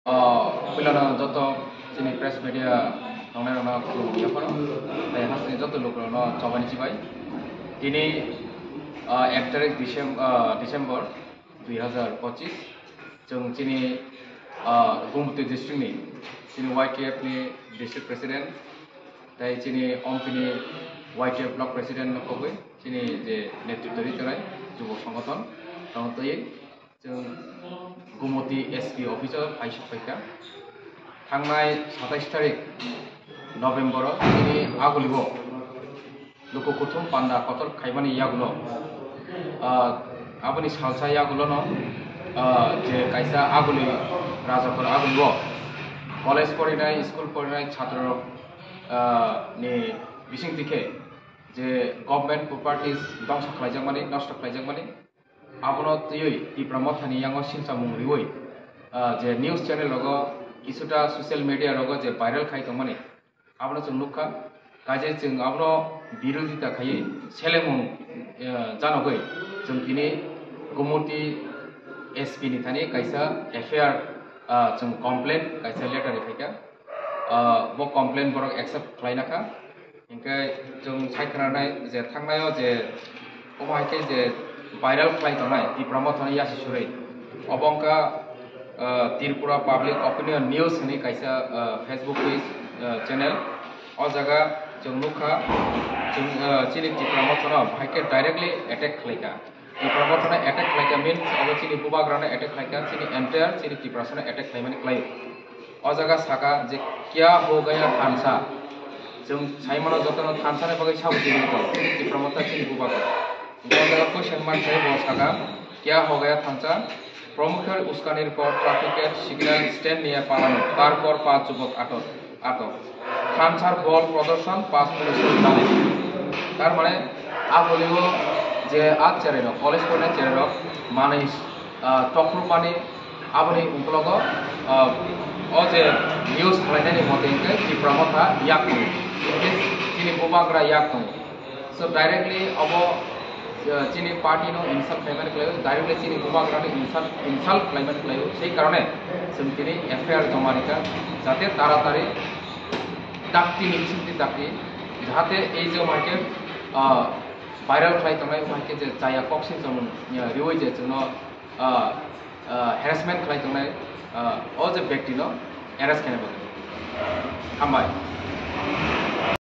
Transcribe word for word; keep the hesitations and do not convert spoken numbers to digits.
Ah, puilano joto chini press media nongnai rokno khulumung yaphano, tei hasteni joto lukurokno chobani chibai. Tini, ah, ek tarik Decem-, ah, December dui hazar pochis, chwng chini, ah, Gumoti district ni, chini Y T F ni district president, tei chini Omphini Y T F block president no kogwi, chini je netritwa ri tongnai jubo songothon, tongtwi, Chwng Gumoti S P office o phaisuk phaikha. Thangnai satais tarik November o chini Agulio luku kuthum panda kotor khaimani yagulo, ah, aboni salsa yagulono, ah, je kaisa Aguli Rajakhor Agulio college porinai, school porinai chhatrorok, ah, ni bisingtwi khe je government properties dongsa khlaijakmani, nosto khlaijakmani, Abono twiwi Tipra Mothani yango silchamung riwi, ah, je news channel rogo, kisuta social media rogo je viral khai tongmani, abono chwng nukha. Kaje chwng abono birodita khaiwi selemung, ah, janogwi chwng tini Gumoti S P ni thani kaisa F I R, ah, chwng complaint kaisa letter riphaikha. Ah, bo complaint borok accept khlaina kha. Hinkhe chwng sai khwnanai je thangnaio je omo hai khe je viral khlai tongnai Tipra Mothani yasi surwi. Obo wngkha, ah, Tripura Public Opinion News hwnwi kaisa, ah, Facebook page, ah, channel. O jaga chwng nukha, chwng, ah, chini Tipra Mothano hai khe directly attack khlaikha. Tipra Mothano attack khlaikha means obo chini bubagrano attack khlaikha, chini entire chini Tiprasano attack khlaimani khlaio. O jaga saka je kya ho gaya thansa. Chwng saimano jotono thansa ni bagwi sabo tini to. Tipra Motha chini bubagra. O jaga question mark sai bo saka kya ho gaya thansa. Pramukher uskanir por traffic signal stand niya palano. Tarpor paanch jubok atok. Atok. Thansar bol prodorshon paanch police dale. Tar mane a bolio je a chererok, college pornai chererok manwi, ah, tokrumani Aboni ukologo, ah, o je news khlainani mote hinkhe Tipra Motha yak tongo, hinkhe chini bubagra yak tongo. So directly obo, ah, chini party no insult khlaimani khlaio, directly chini bubagra no insult, insult khlaimani khlaio. Sei karone chwng tini F I R joma rikha, jate taratari dakti ni bisingtwi dakti, jahate ei je omo hai khe, ah, viral khlai tongnai omo hai khe je chaya kok sinchomung, ah, riwi je chwngno ah, ah, harassment khlai tongnai, ah, o je bektino arrest khaina bagwi. Hambai.